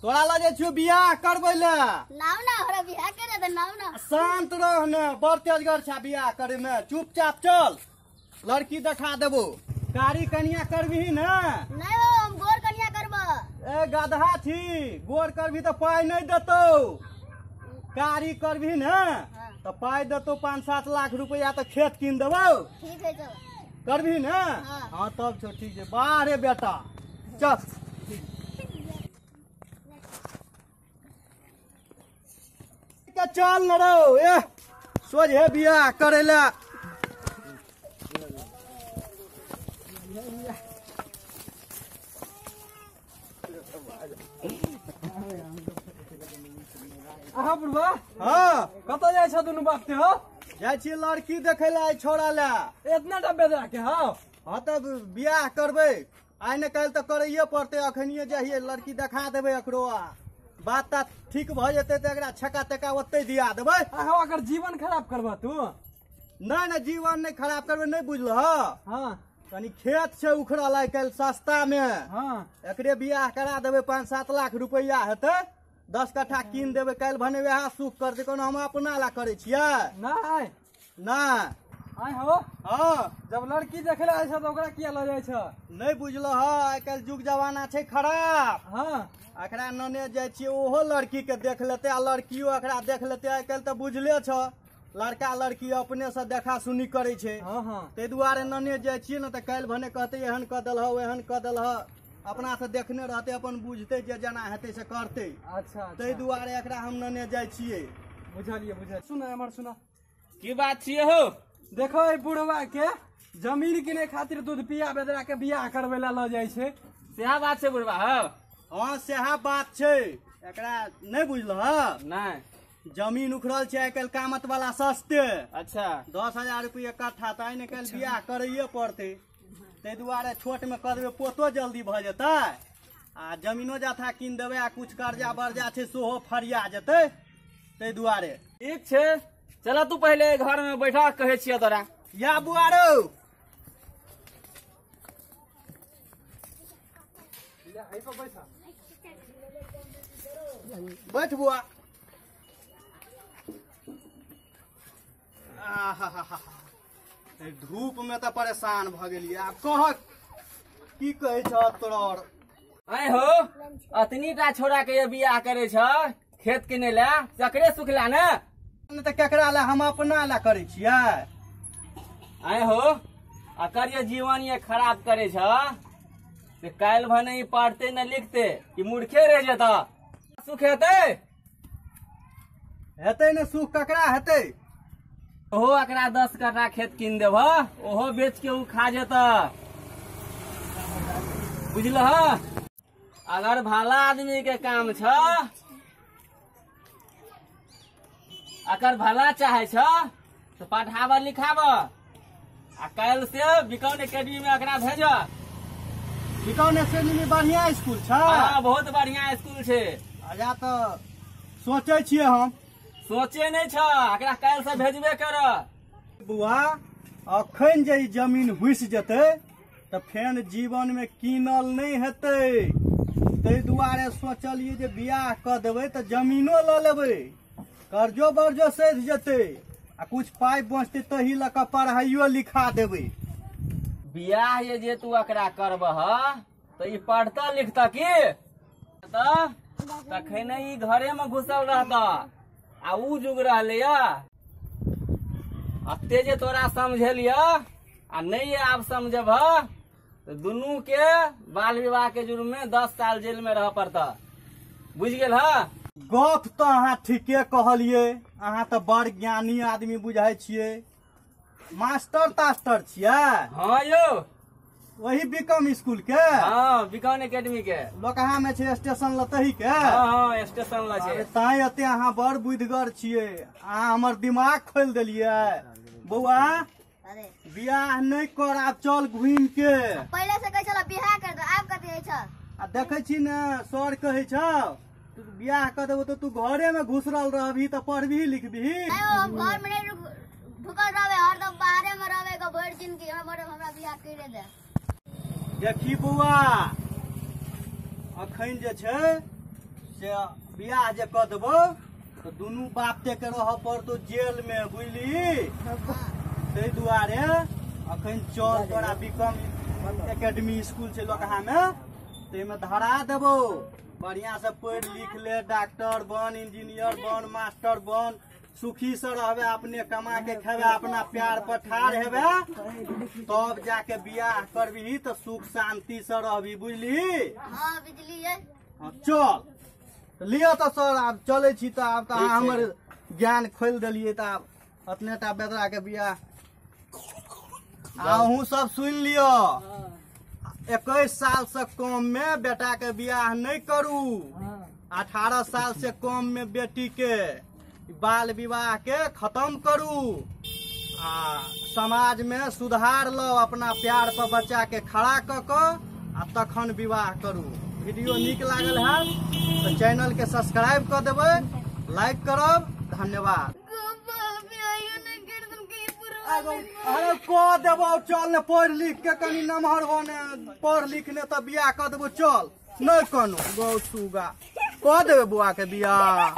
तोरा लऽ जाइ छियौ बियाह करबै ले। नाव ना हमरा बियाह करे दे, नाव ना। शांत रह ने, बड़ तेजगर छै बियाह करे में। चुपचाप चल, लड़की देखा देबो। कारी कनिया करबही ने? नहीं हो, हम गोर कनिया करबो। ए गधा छी, गोर करबही तऽ पाइ नहि देतौ। कारी करबही ने तऽ पाइ देतौ 5-7 लाख रुपया, तऽ खेत कीन देबौ। ठीक है, चल। करबही ने? हाँ तब छौ ठीक छै। वाह रे बेटा, चल। चल न रौ, ए सोझे बियाह करे ला। अहाँ बुढ़वा? हाँ। कतऽ जाइ छौ दुनू बाप ते हो? जाइ छी लड़की देखै ला, छोड़ा ला। एतना टा बेदरा के हो? हाँ तब बियाह करबै, आइ ने काल्हि तऽ करैये पड़तै। अखनिये जाइए लड़की देखा देबै एकरो, बात तात ठीक भऽ जेतै तऽ एकरा छक्का तक्का ओतै दिया देबै। अहाँ ओकर जीवन खराब करबह तू? नहि नहि, जीवन नहि खराब करबै, नहि बुझलह? हाँ। कनी खेत छै उखड़ल आइ काल्हि सस्ता मे। हाँ। एकरे बियाह करा देबै, 5-7 लाख रुपैआ हेतै, 10 कट्ठा कीन देबै। काल्हि भने वएह सुख करतै। कोनो हम अपना ला करै छियै? नहि नहि। आइ हो? हाँ। जब लड़की देखे ला जाइ छौ तऽ ओकरा किया लऽ जाइ छौ? नहि बुझलह, आइ काल्हि जुग जमाना छै खराब। हाँ। एकरा नने जाइ छियै, ओहो लड़की के देख लेतै आ लड़कियो एकरा देख लेतै। आइ काल्हि तऽ बुझले छौ, लड़का लड़की अपने से देखा सुनी करै छै। हाँ हाँ। ताहि दुआरे नने जाइ छियै ने तऽ काल्हि भने कहतै एहन कऽ देलह एहन कऽ देलह। अपना से देखने रहतै, अपन बुझतै जे जेना हेतै से करतै। अच्छा। ताहि दुआरे एकरा हम नने जाइ छियै। बुझलियै बुझलियै। सुन एमहर सुन, की बात छियै हो? देखो एहि बुढ़वा के जमीन किने खातिर दूध पिया बेदरा के बियाह करबै ला लऽ जाइ छै। सएह बात छै बुढ़वा? हो हाँ सएह बात छै। एकरा नहि बुझलह? नहि। जमीन उखड़ल छै आइ काल्हि कामत वाला सस्ते। अच्छा। 10,000 रुपया कट्ठा, तऽ आइ ने काल्हि बियाह करैये पड़तै। ताहि दुआरे छोट मे कऽ देबै, पोतो जल्दी भऽ जेतै आ जमीनो जथा कीन देबै आ कुछ कर्जा बर्जा छै सेहो फरिया जेतै। ताहि दुआरे ठीक छै, चल तू पहिले घर में बैठा, कहै छियै तोरा। या बुआ रौ, बैठ बुआ। धूप में तऽ परेशान भऽ गेलियै। आब कह की कहै छह तोरा? आइ हो, अतनी टा छोड़ा के बियाह करे छ खेत किने ला, सकरे सुखला ने? तऽ केकरा ला, हम अपना ला करै छियै। आइ हो, अकर ये जीवन ये खराब करे छ से काल्हि भने ई पढ़ते न लिखते ई मूर्खे रह जेता। सुख हेतै? हेतै ने सुख, ककरा हेतै? ओहो एकरा 10 कट्ठा खेत कीन देबह, ओहो बेच के उ खा जेता। बुझलह? अगर भला आदमी के काम छ, अगर भला चाहे छ तो पढ़ाब लिखाब आ काल्हि से बिकॉन एकेडमी में एकरा भेज। बिकॉन एकेडमी में बढ़िया स्कूल छ? हाँ, बहुत बढ़िया स्कूल छै। अच्छा तऽ सोचै छियै हम। सोचे नहि छ, एकरा काल्हि से भेजबे कर। बुआ, अखन जे ई जमीन हुसि जेतै तऽ फेन जीवन में कीनल नहि हेतै। ताहि दुआरे सोचलियै जे बियाह कऽ देबै तऽ जमीनो लऽ लेबै, कर्जो बर्जो सधि जेतै आ कुछ पाइ बचतै तही लऽ कऽ पढ़ाइयो लिखा देबै। बियाह ये जे तू एकरा करबह तऽ ई पढ़तऽ लिखतऽ की? तऽ तखने ई घरे में घुसल रहतऽ आ उ जुग रहलै। अते जे तोरा समझेलिय आ नहि आब समझबह तऽ दुनू के बाल विवाह के जुर्म में 10 साल जेल में रह पड़तऽ। बुझि गेल? ह गप तऽ अहाँ ठीके कहलियै। अहाँ तऽ बड़ ज्ञानी आदमी बुझाइ छियै। मास्टर तास्टर छियै? हाँ यौ, वही बीकॉम स्कूल के? हाँ, बीकॉम एकेडमी के। लोकहा में छै स्टेशन लतही के? हाँ हाँ, स्टेशन ल छै। ताई एते अहाँ बड़ बुधिगर छियै, अहाँ हमर दिमाग खोलि देलियै। बौआ, बियाह नहि कर, आब चल घुमि के। पहिले से कहै छल बियाह कर दो, आब कथी होइ छ? आ देखै छी ने सर कहै छौ तू बियाह कर देबो तऽ तू घरे में घुसरल रहबही तऽ पढ़बही लिखबही? नहीं, हम घर में नहीं ढुकल रहबै, हरदम बाहरे में रहबै भरि जिंदगी। हमरा बियाह करे दे। देखी बौआ, अखन जे छै से बियाह जे कऽ देबो तऽ दुनू बाप के रहऽ पड़तौ जेल में, बुझली? ताहि दुआरे अखन चल तोरा बीकॉम एकेडमी स्कूल छै लोकहा में, ताहिमे धरा देबो। बढ़िया से पढ़ि लिख ले, डॉक्टर बन, इंजीनियर बन, मास्टर बन, सुखी से रहबे, अपने कमा के खेबे, अपना प्यार पर ठाढ़ हेबे, तब जाके बियाह करबही तऽ सुख शांति से रहबी, बुझली? हाँ बुझलियै। हाँ, चल लिअ तऽ सर, आब चलै छी। तऽ आब तऽ अहाँ हमर ज्ञान खोलि देलियै, तऽ आब अपने टा बेदरा के बियाह। अहूँ सब सुनि लिअ, 21 साल से कम में बेटा के बियाह नहीं करू, 18 साल से कम में बेटी के। बाल विवाह के खत्म करू आ समाज में सुधार लो, अपना प्यार पर बच्चा के खड़ा कऽ कऽ आ तखन विवाह करू। वीडियो नीक लागल है तऽ चैनल के सब्सक्राइब कऽ देबै, लाइक करब। धन्यवाद। अरे कऽ देबौ, चल ने पढ़ लिख के कनी नमहर हो ने, पढ़ लिख ने तऽ बियाह कऽ देबौ। चल नहि कोनो गौ सुगा कऽ देबै बौआ के बियाह।